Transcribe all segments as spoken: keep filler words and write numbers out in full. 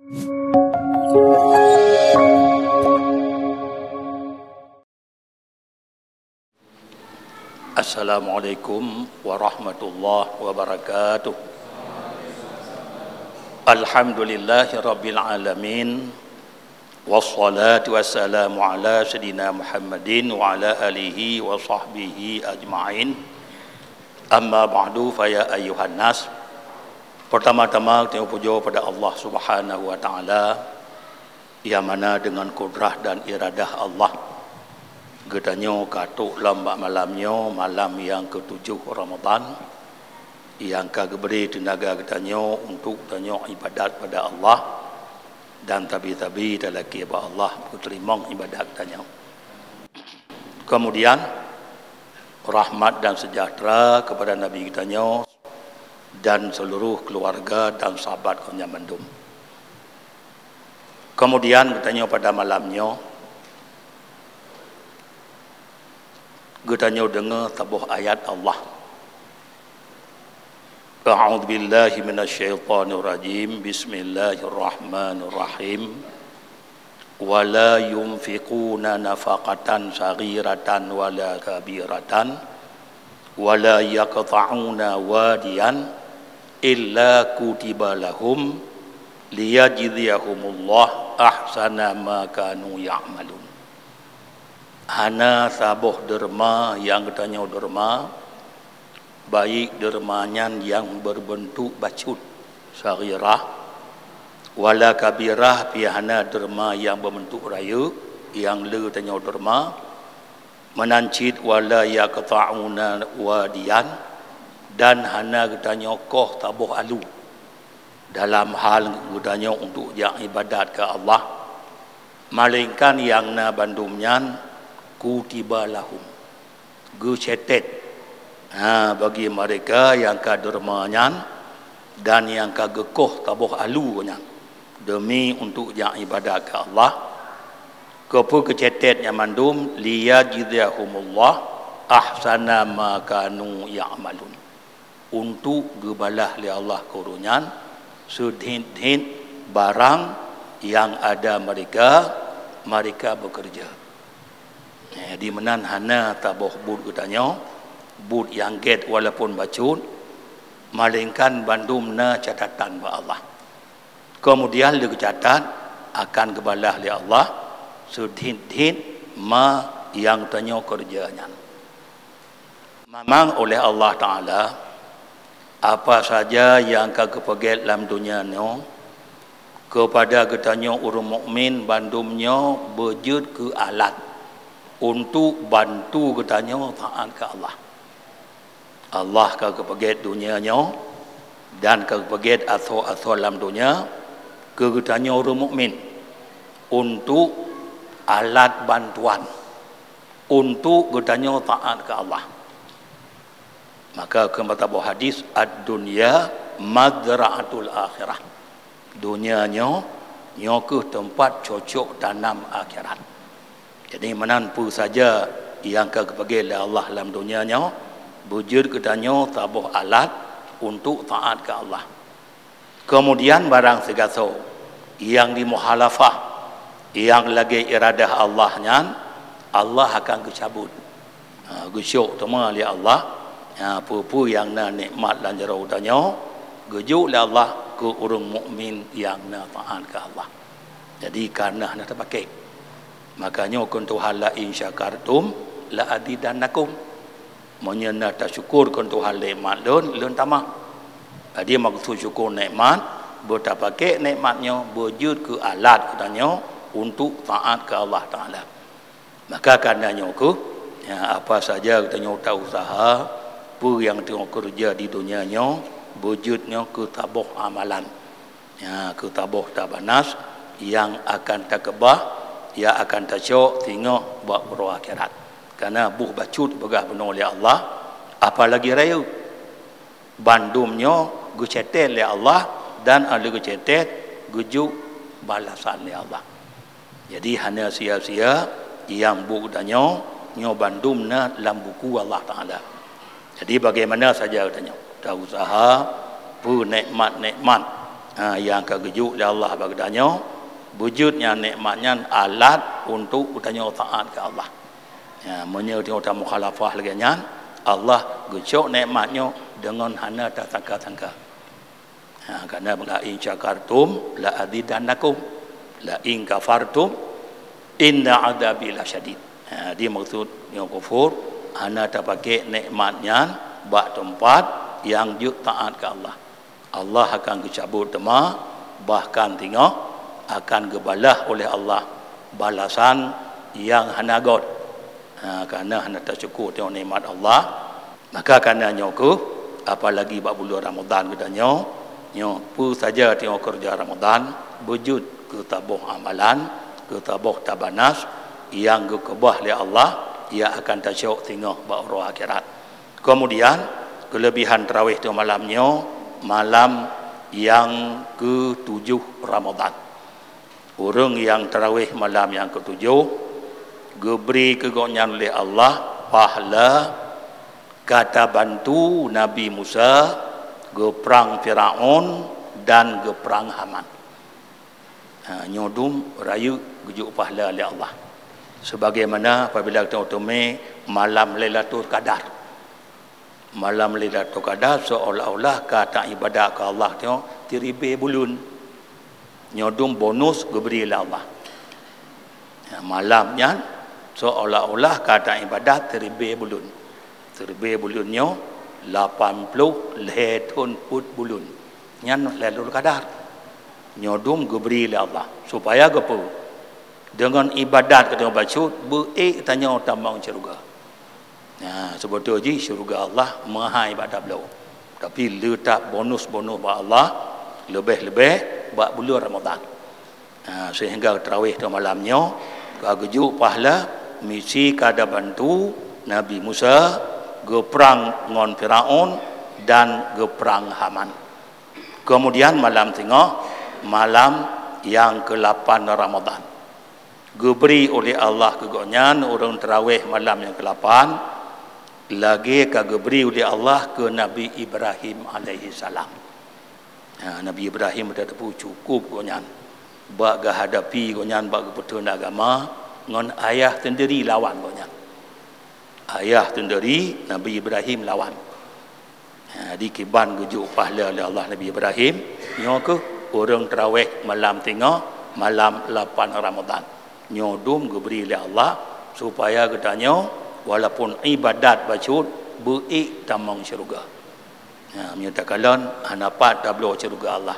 Assalamualaikum warahmatullahi wabarakatuh. Alhamdulillahirabbil alamin. Wassalatu wassalamu ala sayyidina Muhammadin wa ala alihi wa sahbihi ajma'in. Amma ba'du, fa ya ayyuhan nas. Pertama-tama, kita puja pada Allah Subhanahu wa Ta'ala, yang mana dengan kudrah dan iradah Allah, geutanyoe ka trok lam bak malam nyoe, malam yang ketujuh Ramadan, yang ka geubri teunaga geutanyoe untuk tanyoe ibadat pada Allah, dan tabi-tabi talakée bak Allah peuteurimong ibadat geutanyoe. Kemudian, rahmat dan sejahtera kepada Nabi geutanyoe dan seluruh keluarga dan sahabat geuhnyan mandum. Kemudian geutanyoe pada malam nyoe, geutanyoe deungoe saboh ayat Allah. A'udzubillahi minasyaitonirrajim. Bismillahirrahmanirrahim. Wa la yunfiquna nafaqatan saghiratan wa la kabiratan wa la yaqta'una wadiyan illa kutiba lahum liyajziyahumullah ahsana ma kanu ya'malun. Hana saboh deurma nyang geutanyoe deurma, baik deurma nyan nyang berbentuk bacut, saghirah, wala kabirah, pih hana deurma nyang berbentuk rayeuk, nyang le tanyoe deurma, meunan cit wala yaqta'una wadiyan, dan hana geutanyoe koh saboh alu dalam hal geutanyoe untuk jak ibadat keu Allah, malaingkan nyang na bandum nyan kutiba lahum, geucetet, ha, bagi mereka nyang ka deurma nyan dan nyang ka geukoh saboh alu nyan, demi untuk jak ibadat keu Allah. Keupeue geucetet nyan mandum? Liyajziyahumullah ahsana ma kanu ya'malun. Untuk geubalah lé Allah keu ureuëng nyan seudhit-dhit barang nyang ada mereka, mereka bekerja. Eh, di meunan hana saboh buet geutanyoe, buet nyang gét walaupun bacut, malaingkan bandum na catatan bak Allah. Kemudian leucatat akan geubalah lé Allah seudhit-dhit ma nyang tanyoe keureuja nyan. Memang oleh Allah Taala, apa saja nyang ka geupeugét lam donya nyoe keupada geutanyoe ureuëng mukmin, bandum nyoe beujeuet keu alat untuk bantu geutanyoe taát keu Allah. Allah ka geupeugét donya nyoe dan ka geupeugét asoe-asoe lam donya keu geutanyoe ureuëng mukmin untuk alat bantuan untuk geutanyoe taát keu Allah. Maka keu mata boh hadis, "Ad-dunya mazra'atul akhirah." Donya nyoe, nyoe kheueh teumpat cocok tanam akhirat. Jadi meunan peue saja nyang ka geupeugét lé Allah lam donya nyoe, beujeuet geutanyoe saboh alat untuk taát keu Allah. Kemudian barang sigasoe nyang dimukhalafah, nyang lagée iradah Allah nyan, Allah akan geucabut. Ha, geusyok teuma lé Allah, ha, peue-peue nyang na nikmat lam jaroe tanyoe, geujok lé Allah keu ureuëng mukmin nyang na taát keu Allah. Jadi, kana hana tapakék. Maka nyoe kheun Tuhan, "La in syakartum la azidannakum." Meunyoe na tasyukur keu Tuhan nikmat lôn, lôn tamah. Jadi, maksud syukur nikmat, beutapakék nikmat nyoe beujeuet keu alat geutanyoe untuk taát keu Allah Taala. Maka kana nyoe kheueh, ya, apa saja geutanyoe tausaha, peue nyang tanyoe keureuja di donya nyoe, beujeuet nyoe keu saboh amalan. Ya, keu saboh tabanas nyang akan takeubah, nyang akan tacok singoh bak uroe akhirat. Kana boh bacut peugah bunoe lé Allah, apalagi rayeuk. Bandum nyoe geucetet lé Allah dan 'oh lheueh geucetet geujok balasan lé Allah. Jadi hana sia-sia nyang buet geutanyoe, nyoe bandum na lam buku Allah Taala. Jadi bagaimana saja geutanyoe tausaha, peue nikmat-nikmat, Ha, nyang ka geujok lé Allah bak geutanyoe, beujeuet nyan nikmat nyan alat untuk geutanyoe taat keu Allah. Ya, meunyoe geutanyoe tamukhalafah lagée nyan, Allah geucok nikmat nyoe deungon hana tasangka-sangka. Ha, karena la in syakartum la azidannakum, la in kafartum inna adzabi lasyadid. Ha, di maksud nyoe kufur, hana tapaké nikmat nyan bak teumpat nyang jeuet taat keu Allah. Allah akan geucabot teuma, bahkan singoh akan geubalah oleh Allah balasan nyang hana göt. Ha, karena hana tasyukur teuh nikmat Allah. Maka karena nyoe keuh, apalagi bak buleuen Ramadhan geutanyoe, nyoe peue saja teungoh keureuja Ramadhan, beujeuet keu taboh amalan, keu taboh tabanas nyang geukeubah lé Allah, nyang akan tacok singoh bak uroe akhirat. Keumudian, keuleubihan tarawih teungoh malam nyoe, malam nyang keutujoh Ramadhan. Ureuëng nyang tarawih malam nyang keutujoh, geubri keu gobnyan lé Allah pahala ka tabantu Nabi Musa geuprang Firaun dan geuprang Haman. Ha, nyoe dum rayeuk geujok pahala lé Allah. Sebagaimana apabila geutanyoe teumé malam Lailatul Qadar. Malam Lailatul Qadar seolah-olah ka taibadat keu Allah nyoe siribée buleuen. Nyoe dum bonus geubri lé Allah. Ya, malam nyan seolah-olah ka taibadat siribée buleuen. Siribée buleuen nyoe lapan ploh lhée thon peuet buleuen. Nyan Lailatul Qadar. Nyoe dum geubri lé Allah supaya geupeue? Deungon ibadat geutanyoe bacut, beu-ék tanyoe tamong syeuruga. Nah, seubeutôi jih syeuruga Allah meuhai bak tabloe. Tapi le that bonus-bonus bak Allah, leubeh-leubeh bak buleuen Ramadhan. Nah, seuhingga tarawih teungoh malam nyoe ka geujok pahala misi ka tabantu Nabi Musa geuprang ngon Firaun dan geuprang Haman. Keumudian malam singoh, malam nyang keulapan Ramadhan. Geubri uleh Allah keu gobnyan ureuëng tarawih malam nyang keulapan, lagée ka geubri uleh Allah keu Nabi Ibrahim alaihissalam. Ha, Nabi Ibrahim teudeungoe cukup gobnyan bak geuhadapi gobnyan bak geupeutheun agama ngon ayah sendiri lawan gobnyan. Ayah sendiri Nabi Ibrahim lawan. Ha, di kiban geujok pahala lé Allah Nabi Ibrahim, nyoe keuh ureuëng tarawih malam singoh, malam lapan Ramadhan. Nyoe dum geubri lé Allah supaya geutanyoe walaupun ibadat bacut beu-ék tamong syeuruga. Ha, meunyoe takalon hana pat tabloe syeuruga Allah.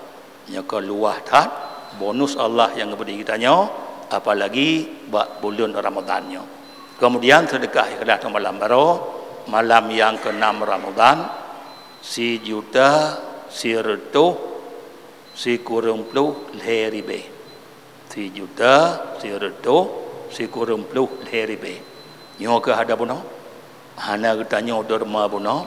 Nyoe ka luwah that bonus Allah nyang geubri geutanyoe, apalagi bak buleuen Ramadhan nyoe. Keumudian seudeukah ikhlaih teungoh malam baroe, malam nyang keunam Ramadhan, sijuta sireutôh sikureueng ploh lhée ribée. Sijuta sireutôh sikureueng ploh lhée ribée. Nyoe keuh hada bunoe. Hana geutanyoe deureume bunoe,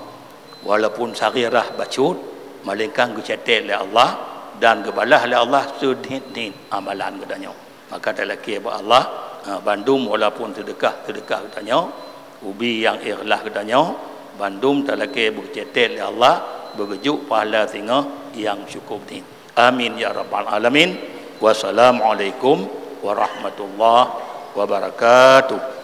walaupun saghirah bacut, melainkan geucatet lé Allah dan geubalah lé Allah seuniet-niet amalan geutanyoe. Maka talakée bak Allah, ha, bandum walaupun seudeukah-seudeukah geutanyoe, ubi nyang ikhlaih geutanyoe, bandum talakée beugeucatet lé Allah, beugeujok pahala singoh nyang cukup niet. Amin ya rabbal alamin. Wassalamualaikum warahmatullahi wabarakatuh.